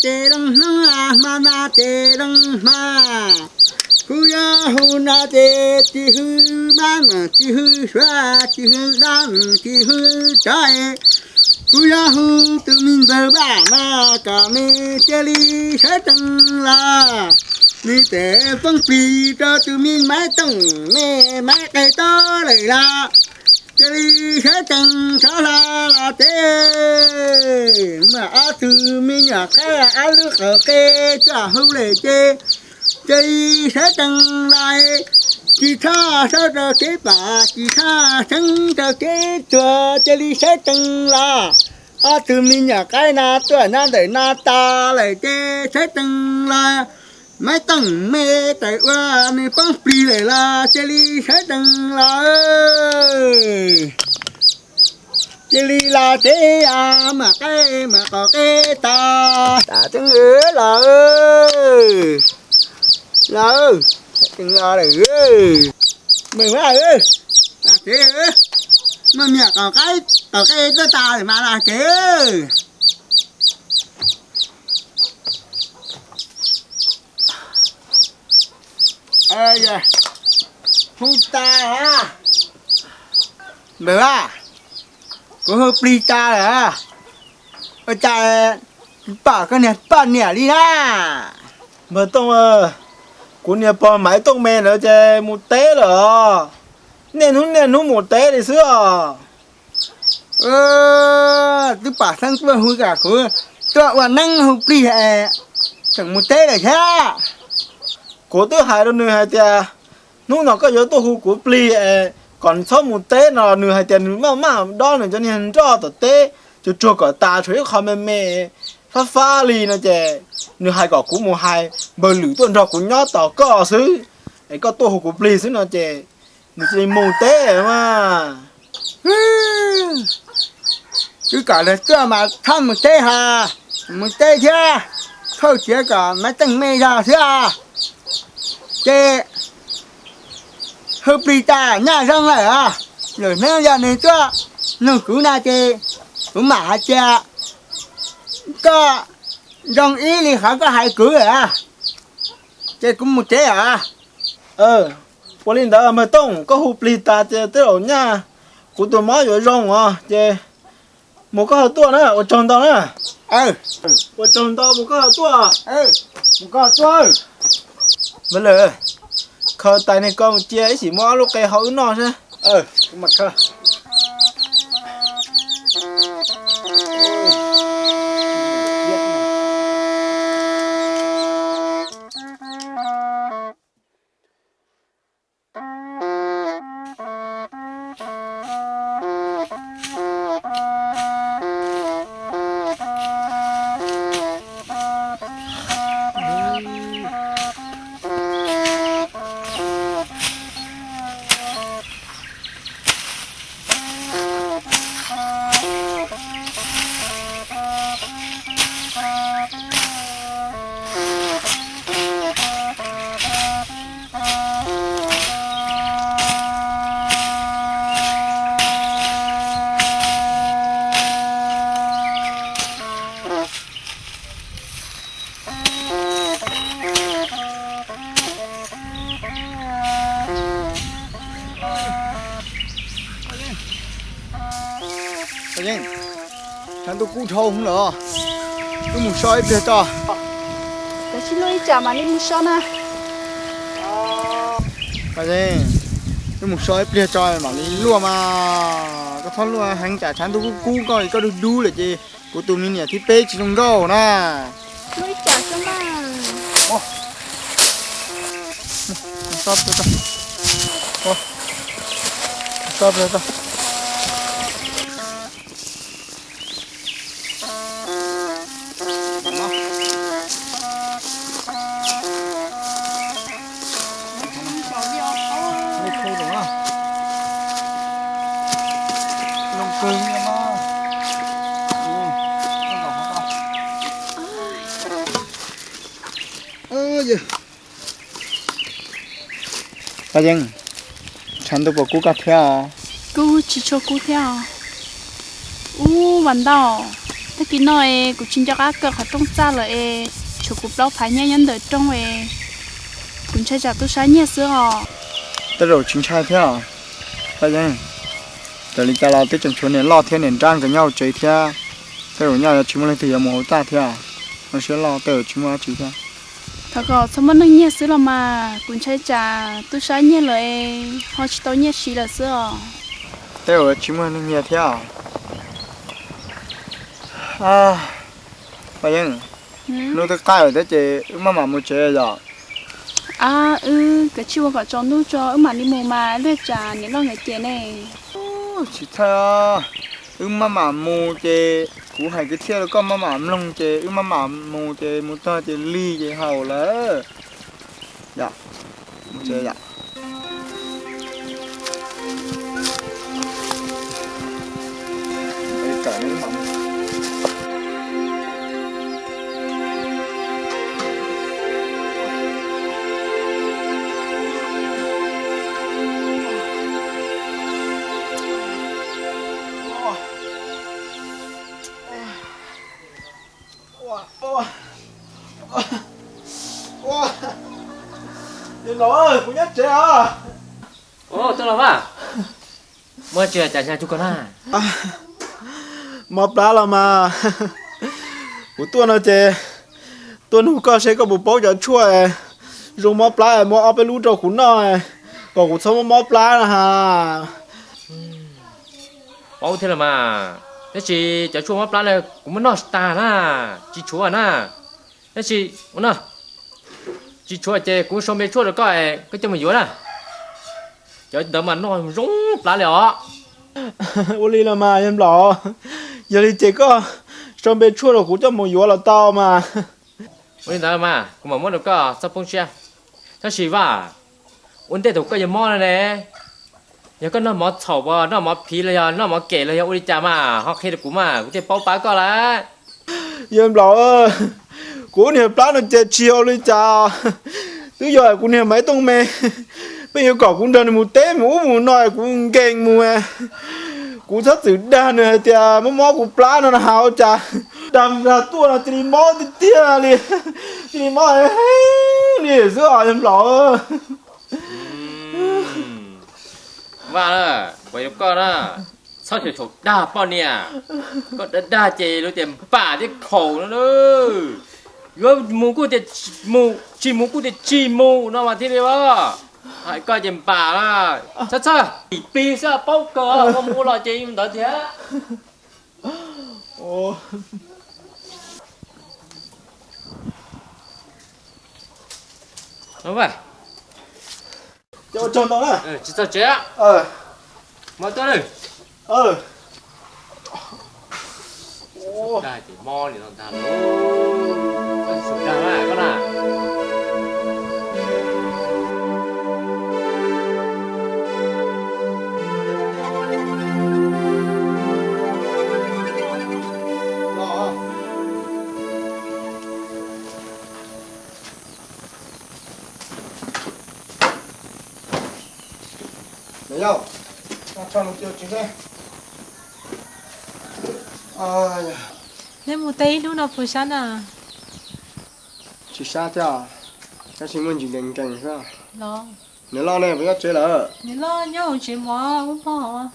ces loo hnub, hmo no ces loo hmo. Kuv yuav hu no ces tsis hu mab, tsis hu suav, tsis hu dab, tsis hu tsov. Kuv yuav hu tus me npawg Vaj no kom nws cia li sawv tsees los. Nws tseem poob plig rau tus me Maiv Tooj me Maiv Qe Tob lawm los, cia li sawv tsees rov hlo los tsev. Muaj ob tug me nyuam qaib ob lub qaum qe tuaj hu lawm ces cia li sawv tsees los, tsis txhob saub rau kev pom, tsis txhob txheeb rau kev tuag, cia li sawv tsees los. Ob tug me nyuam qaib no tuaj nyob ntawm no tos lawm ces sawv tsees los. Maiv Tooj me tawm ua nws poob plig lawm los cia li sawv tsees los. Cia li los tsev, muaj qaib muaj qaum qe tos tas tseeb los. Los, sawv tsees los lawm. Maj, los tsev, muaj me nyuam qaum qaib qaum qe tuaj tos lawm mas los tsev. Hu tas, npawg Vaj, kuv hu plig tas lawm. Ua cas tsis pom koj niag poj niam li na? Npawg Tooj, kuv niag pog Maiv Tooj me ntawd ces mus teb lawm os. Niaj hnub niaj hnub mus teb li xwb os. Twb pom xeeb tuaj hu kom kuv tuaj ua neeb hu plig es tseem mus teb lawm thiab. Kuv twb hais rau nws hais tias hnub no koj yuav tuaj hu kuv plig es kom txhob mus teb no, nws hais tias nws maj maj dob nws cov niag nroj tom teb, tsuag tsuag kom tas tshuav ib qho me me fab fab li no ces nws hais kom kuv mus hais npawg Lwm tuaj nrog kuv nyob tos koj xwb, es koj tuaj hu kuv plig xwb no ces nws cia li mus teb mas. Twb kom lawv tuaj mas txhob mus teb ho, mus teb thiab, thauj txiav kom Maiv Tooj me zog xwb os. Ces hu plig tas nyaj zoo lawm os. Lwm hnub yog nws tuaj nug kuv no ces kuv mam hais tias koj zoo ib li qhov koj hais kuv lawm, ces kuv mus tsev os. Ua li ntawd npawg Tooj, koj hu plig tas ces tej zaum nyaj kuv tus mob yuav zoo os, ces mus koj ho tuaj na, ua tsaug ntau na. Ua tsaug ntau, mus koj ho tuaj. Mus koj ho tuaj. Npawg Lwm, khaws tais niag ko mus cia ib sim muab ob lub qe hau wb noj seb. Tshav ntuj kub dhau lawm, wb mus so ib pliag tso. Tab sis luaj ib tsam mam li mus so na. Wb mus so ib pliag tso mam li luaj mas, koj txhob luaj heev tsam tshav ntuj kub kub koj, koj dub dub lawm ces kuv tus me niam thib peb tsis zoo nkauj na. Luaj ib tsam xwb mas. Paj Yeeb, tshav ntuj puas kub koj thiab os? Kub, tsis tshua kub thiab os. Ub, Vam Ntau, Tag kis no es kuv tsis nco qab kaw qhov rooj txaj lawm es tshuav kuv plaub phav nyiaj nyob ntawm rooj es kuv ntshai tsam tub sab nyiag xwb os. Tej zaum tsis ntshai thiab. Paj Yeeb, raws li cas los twb tseem tshuav niam loj thiab niam nrab nkawd nyob hauv tsev thiab. Tej zaum nyaj yuav tsis muaj leej twg yuav mus hauv txaj thiab. Zoo siab loj tej zaum tsis muaj dab tsi thiab. Thov kom txhob muaj neeg nyiag xwb los mas, kuv ntshai tsam tub sab nyiag lawm es ho tsis tau nyiaj siv lawm xwb os. Tej zaum tsis muaj neeg nyiag thiab. Paj Yeeb, hnub twb qaij lawm thiab ces wb maj mam mus tsev yom. Ab, wb kav tsij ua kom tsaus ntuj tso wb mam li mus mas luag tsam niam loj nkawd cem ne. Tsis txhawj, wb maj mam mus ces kuv hais kwv txhiaj rau koj maj mam mloog ces wb maj mam mus ces mus txog ces lig ces haus lawm. Yom, mus tsev yom. Yawg laus, kuv nyob tsev os. Tuaj los mas. Muaj tsi cas hnyav cuag koj na? Mob plab los mas. Kuv tuaj no ces tuaj nug koj seb koj puas paub cov tshuaj zoo mob plab es muab ob peb lub rau kuv noj kom kuv txhob mob mob plab na ha. Paub thiab los mas, tab sis cov tshuaj mob plab no kuv muab noj tag na, tsis tshuav na. Tab sis ua no, tsis tshuav ces kuv sau npe tshuaj rau koj, koj coj mus yuav na. Cov ntawd mas noj zoo plab li os. Ua li los mas yawg nplaum, yog li ces koj sau npe tshuaj rau kuv coj mus yuav los tau mas. Ua li ntawd mas kuv mam muab rau koj txhob poob siab. Tab sis Vaj, ua ntej thaum koj yuav mob no ne, yog koj noj mov txhaum, noj mov phiv los yog noj mov kem los yog ua li cas mas ho qhia rau kuv mas kuv thiaj paub pab koj lawm. Yawg nplaum, kuv niag plab no ces tsis ua li cas, twb yog kuv niag Maiv Tooj me, pheej yuav kom kuv nrog nws mus teb mus ub mus no kuv nkees mus, kuv txhob txwm dag nws hais tias mob mob kuv plab no na has ua cas, dag mus dag tuaj no cia li mob tiag tiag li, cia li mob heev li xwb os yawg nplaum. Vaj, kuv yuav koj na, txhob xyaum xyaum dag poj niam, koj dag dag ces luag tias npam thiab khaum no. Yuav mus kuj tias mus, tsis mus kuj tias tsis mus no mas thiaj li os. Hais koj ces npam na, txhob txhob ib plig xwb paub kawg, ua mus ua los ces ntawd thiab. Tsis txog tsev, mob tuaj na. Dag ces mob li no ntag lauj. Koj tsis txhob dag na koj na. Neb mus teb ib hnub no puas sab na? Tsis sab thiab, tab sis muaj ntsis nkees nkees xwb. Niam loj ne puas nyob tsev lawm? Niam loj nyob hauv tsev mov ub pog.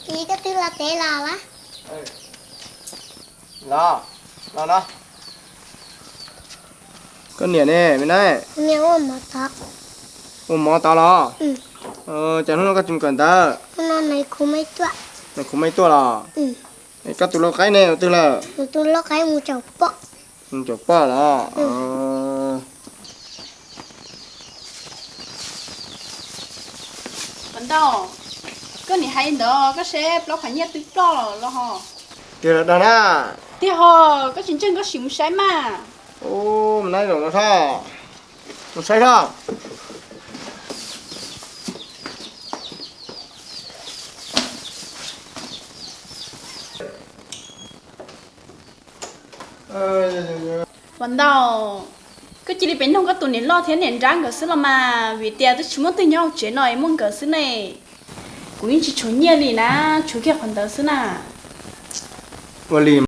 Koj twb los tsev los? Los, los no. Koj niam ne me na? Ua mov tod los? Cas hnub no koj tsis mus kawm ntawv? Nais khuv maiv tuaj los? Koj tus lau qaib ne ua twg lawm? Mus caum poj los? Ntau, koj niam hais li ntawd koj seb plaub phav nyiaj twb ploj los ho. Tiag los dag na? Tiag ho, koj tsis ntseeg koj sim mus saib mas. Mus saib, mus saib os. Ua ntau, koj cia li pem noog koj tus niam loj thiab niam nrab nkawd xwb los mas, vim tias twb tsis muaj twg nyob hauv tsev no es muaj nkawd xwb ne. Kuv yeej tsis tshuav nyiaj li na, tshuav kiag qhov ntawd xwb na. Ua li